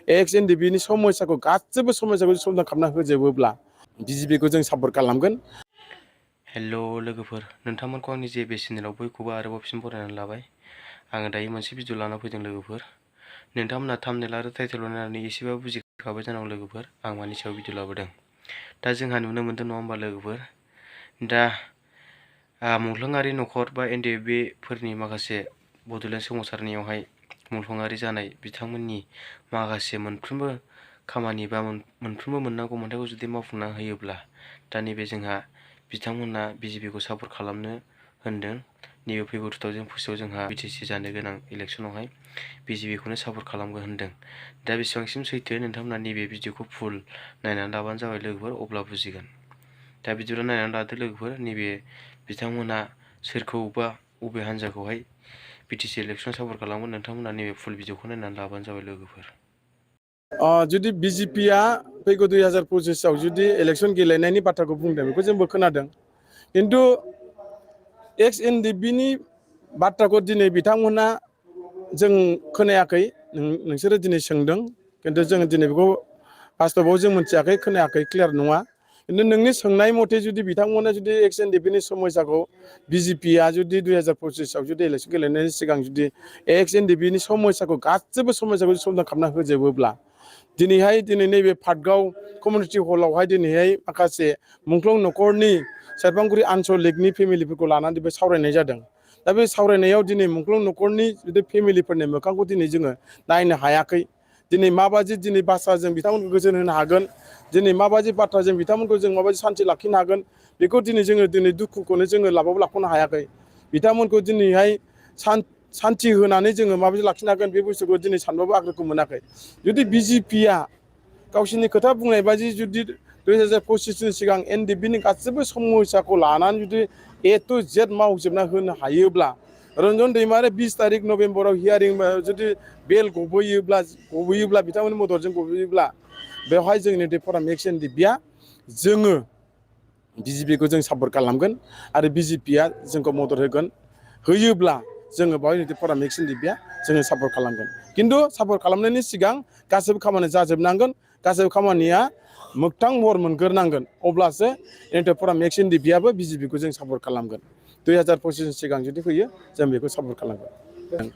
एक्स एनडिपिनि समस्याखौ गासैबो समस्याखौ समाधान खालामना होजोबोब्ला बिजेपिखौ जों सापर्ट खालामगोन। हेल' लोगोफोर, नोंथांमोनखौ आंनि जे बे चेनेलाव बयखौबो आरोबाव फिन बरायनानै लाबाय। आङो दायो मोनसे भिडिअ लाना फैदों लोगोफोर। नोंथांमोना थाम्बनेल आरो टाइटेल नायनानै एसेबाबो बुजिखाबाय जानांगौ लोगोफोर, आं मानि सायाव भिडिअ लाबोदों। दा जोंहा नुनो मोनदों नङा होमबा लोगोफोर, दा मुंख्लंआरि नखर बा एनडिएफबि फोरनि माखासे बड'लेण्ड सोमावसारनायावहाय मुंख्लंआरि जानाय बिथांमोननि माखासे मोनफ्रोमबो खामानि बा मोनफ्रोमबो मोननांगौ मोन्थाइखौ जुदि मावफुंना होयोब्ला दा नैबे जोंहा बिथांमोना बिजेपिखौ सापर्ट खालामनो होनदों। नैबे फैगौ 2024 जोंहा बिटिसि जानो गोनां इलेक्सनावहाय बिजेपिखौनो सापर्ट खालामगोन होनदों। दा बेसेबांसिम सैथो नोंथांमोना नैबे भिडिअखौ फुल नायनानै लाबानो जाबाय लोगोफोर, अब्ला बुजिगोन। दा बिदिब्ला नायनानै लादो लोगोफोर, नैबे बिथांमोना सोरखौ बा बबे हान्जाखौहाय बिटिसि इलेक्सनाव सापर्ट खालामगोन नोंथांमोना नैबे फुल भिडिअखौ नायनानै लाबानो जाबाय लोगोफोर। जुदि बिजेपिया फैगौ 2025 जुदि इलेक्सन गेलेनायनि बाथ्राखौ बुंदों, बेखौ जोंबो खोनादों। खिन्थु एक्स एनडिपिनि बाथ्राखौ दिनै बिथांमोना जों खोनायाखै, नोंसोरो दिनै सोंदों, खिन्थु जों दिनै बेखौ बास्तबाव जों मिथियाखै, खोनायाखै, क्लियार नङा। खिन्थु नोंनि सोंनाय मथे जुदि बिथांमोना जुदि एक्स एनडिपिनि समस्याखौ बिजेपिया जुदि 2025 जुदि इलेक्सन गेलेनायनि सिगां जुदि एक्स एनडिपिनि समस्याखौ गासैबो समस्याखौ समाधान खालामना होजोबोब्ला दिनैहाय नैबे पाटगाव कमिउनिटि हलावहाय दिनैहाय माखासे मुंख्लं नखरनि सेरफांगुरि आनसलिकनि फेमिलिफोरखौ लानानै बे सावरायनाय जादों। दा बे सावरायनायाव दिनै मुंख्लं नखरनि जुदि फेमिलिफोरनि मोखांखौ दिनै जोङो नायनो हायाखै। दिनै माबायदि दिनै बाथ्राजों बिथांमोनखौ गोजोन होनो हागोन, दिनै माबायदि बाथ्राजों बिथांमोनखौ जों माबायदि सान्थि लाखिनो हागोन, बेखौ दिनै जोङो दुखुखौनो जोङो लाबाबो लाख'नो हायाखै। बिथांमोनखौ दिनैहाय सान्थि होनानै जोङो माबायदि लाखिनो हागोन बे बुस्थुखौ दिनै सानबाबो आगोरखौ मोनाखै। जुदि बिजेपिया गावसोरनि खोथा बुंनाय बायदि जुदि 2025नि सिगां एनडिएफबिनि गासैबो समस्याखौ लानानै जुदि ए टु जेड मावजोबना होनो हायोब्ला, रन्जन दैमारि 20 तारिख नभेम्बराव हियारिं जुदि बेल गबोयोब्ला बिथांमोननि मददजों गबोयोब्ला, बेवहाय जोंनि फराम एक्स एनडिएफबिया जोङो बिजेपिखौ जों सापर्ट खालामगोन आरो बिजेपिया जोंखौ मदद होयोब्ला जोङो बेवहाय फराम एक्स एनडिएफबिया जोङो सापर्ट खालामगोन। खिन्थु सापर्ट खालामनायनि सिगां गासैबो खामानिया जाजोबनांगोन, गासैबो खामानिया मोगथां महर मोनग्रोनांगोन, अब्लासो फराम एक्स एनडिएफबियाबो बिजेपिखौ जों सापर्ट खालामगोन। 2025 सिगां जुदि फैयो जों बेखौ सापर्ट खालामगोन।